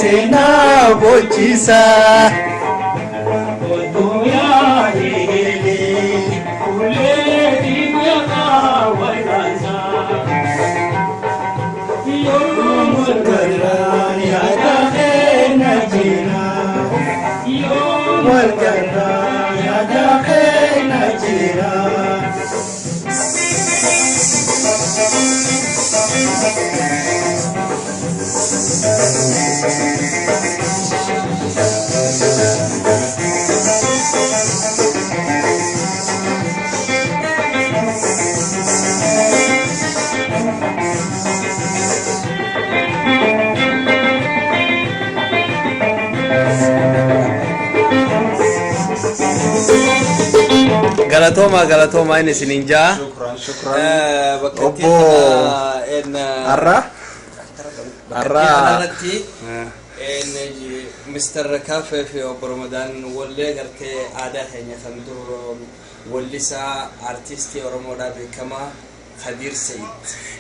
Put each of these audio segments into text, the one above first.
Seenaa bochiisaa. Galatoomaa, galatoomaa, inni isiniin jaa. Shukran, shukran. Bakka Obbo Har'a Har'a har'a kanarratti Mr. Kaafee fi obbo Ramadaan wallee gartee aadaa keenya kan dur wallisaa artistii Oromoodhaa beekamaa Khadiir Sayid.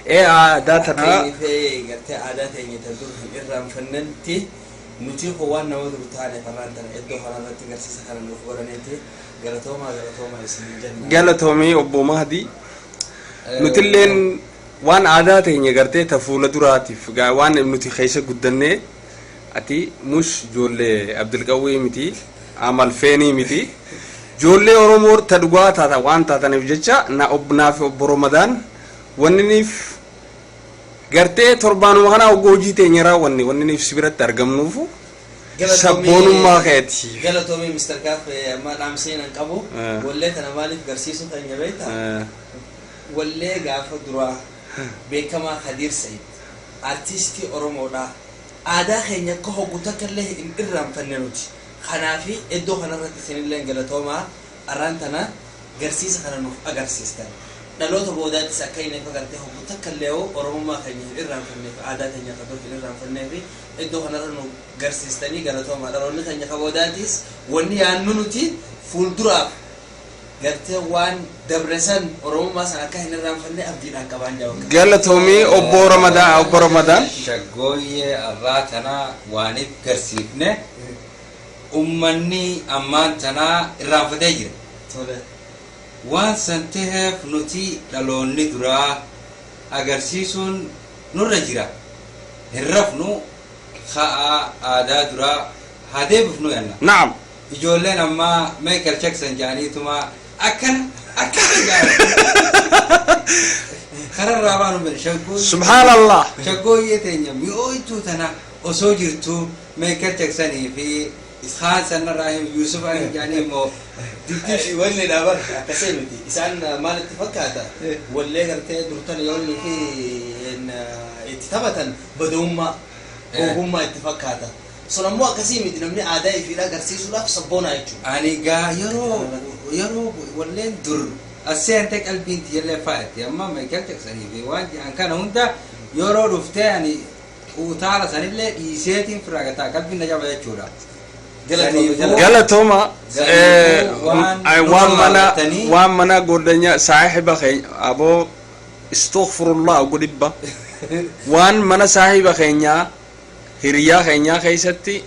Ee, aadaa tanaa Akka inni gartee aadaa teenya ta dur hin irraanfannetti nuti kun waan nama dur taane farraan tana iddoo kanarratti garsiisa kana nuuf godhaniiti galatoomaa, galatoomaa isiniin jenna. Galatoomii, obbo Mahdi. Nutilleen waan aadaa teenya gartee ta fuula duraatiif waan nuti keessa guddannee, ati mush ijoollee Abdulqawwii miti, amal feenii miti, ijoollee Oromoo ta dhugaa taata waan taataniif jecha na naa fi obbo Ramadaan wanniniif gartee torbaanuma kanaa oggoo hojii teenya raawwanne wanniniif si biratti argamnuufu sabboonummaa keeti. Galatoomii, Mr. Kaafee. Amma dhaamsiin an qabu wallee tana maaliif garsiisuu keenya beektaa? Wallee gaafa duraa beekamaa Khadiir Sayid, artistii Oromoodhaa, aadaa keenya akka hoggu takka illee hin irraanfanne nuti. Kanaafi iddoo kanarratti isinillee galatoomaa, arraan tana garsiisa kana nuuf agarsiistan. Dhaloota boodaattis akka inni agartee hoggu takka illee Oromummaa keenya hin irraanfannee fi aadaa keenya akka dur hin irraanfannee fi iddoo kanarra nu garsiistanii galatoomaa. Dhaloonni keenya ka boodaatis wanni yaannu nuti fuulduraaf gartee waan dabre san, Oromummaa san akka hin irraanfanne abdiidhaan qabaan jaa bakka. Galatoomii, obbo Ramadaan, obbo Ramadaan. Shaggooyyee arraa tanaa waaniif garsiifne, ummanni ammaan tanaa irraanfatee jira. Tole. Waan san taheef nuti dhaloonni duraa agarsiisuun nurra jira. Hin rafnu, ka'aa aadaa duraa haa deebifnu jenna. Na'am. Ijoolleen ammaa Michael Jackson jedhaniituma akkana akkana jedhan. Kararraa baanu bane shaggooyyee. Subhaanallah. Shaggooyyee teenya mi'ooytuu tana osoo jirtu Michael Jacksonii fi kaan sanarraa Yusuf Ali jedhanii immoo diddish. Wanni dhaaban akkasii miti. Isaan maalitti fakkaata? Wallee gartee durtan yoonni fi itti taphatan badawummaa, ogummaa itti fakkaata. Sun ammoo akkasii miti, namni aadaa ifiidha agarsiisuudhaaf sabboonaa jechuudha. Ani gaa yeroo walleen dur as seente qalbiin tiyyallee faayatti. Amma Michael Jacksonii fi waan jedhan kana hunda yeroo dhuftee ani utaala sanillee dhiiseetiin firraa qalbiin na caba jechuudha. Galatooma. Waan Waan mana waan mana godanya saahiba keenya aboo, istaghfirullah, godhibba waan mana saahiba keenyaa, hiriyaa keenyaa keessatti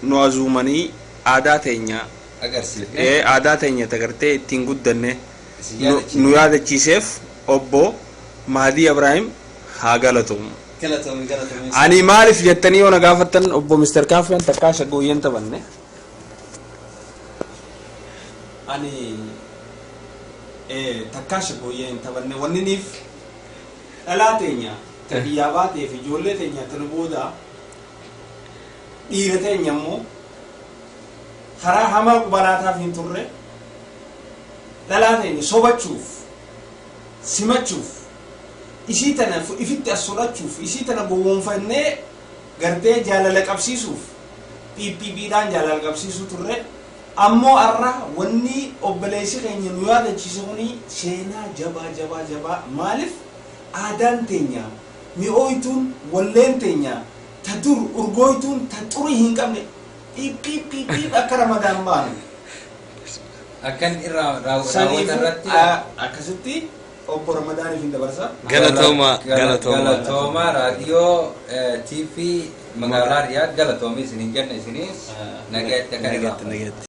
nu azuumanii aadaa teenya agarsiifne. Aadaa teenya tagartee ittiin guddanne Isin nu yaadachiifne. Yaadachiiseef obbo Mahadii Ibrahim haa galatoomu. Galatoomi, galatoomi. Ani maaliif jettanii yoo na gaafattan, obbo Mr. Kaafiyaan takkaa shaggooyyeen taphanne. Ani takkaa shaggooyyee hin taphanne, wanni niif dhalaa teenya ta biyyaa baatee fi ijoollee teenya tana booda dhiira teenya immoo karaa hamaa qubalaataaf hin turre, dhalaa teenya sobachuuf, simachuuf, isii tana ifitti as fudhachuuf, isii tana gowwoomfannee gartee jaalala qabsiisuuf, PPPdhaan jaalala qabsiisuu turre. Ammoo har'a wanni obboleessi keenya nu yaadachiise kuni seenaa jabaa, jabaa, jabaa. Maaliif Aadaan teenya mi'ooytuun, walleen teenya ta dur urgooytuun, ta xurii hin qabne, phiip phiip phiip phiip akka Ramadaan baanu. Akkan irraa raawwata Saniifuu irratti. Akkasitti obbo Ramadaaniif hin dabarsa. Galatooma, galatooma. Galatooma raadiyoo TV magaalaa Riyaad, galatoomii isiniin jenna, isiniis nagaatti akka Nagaatti, nagaatti.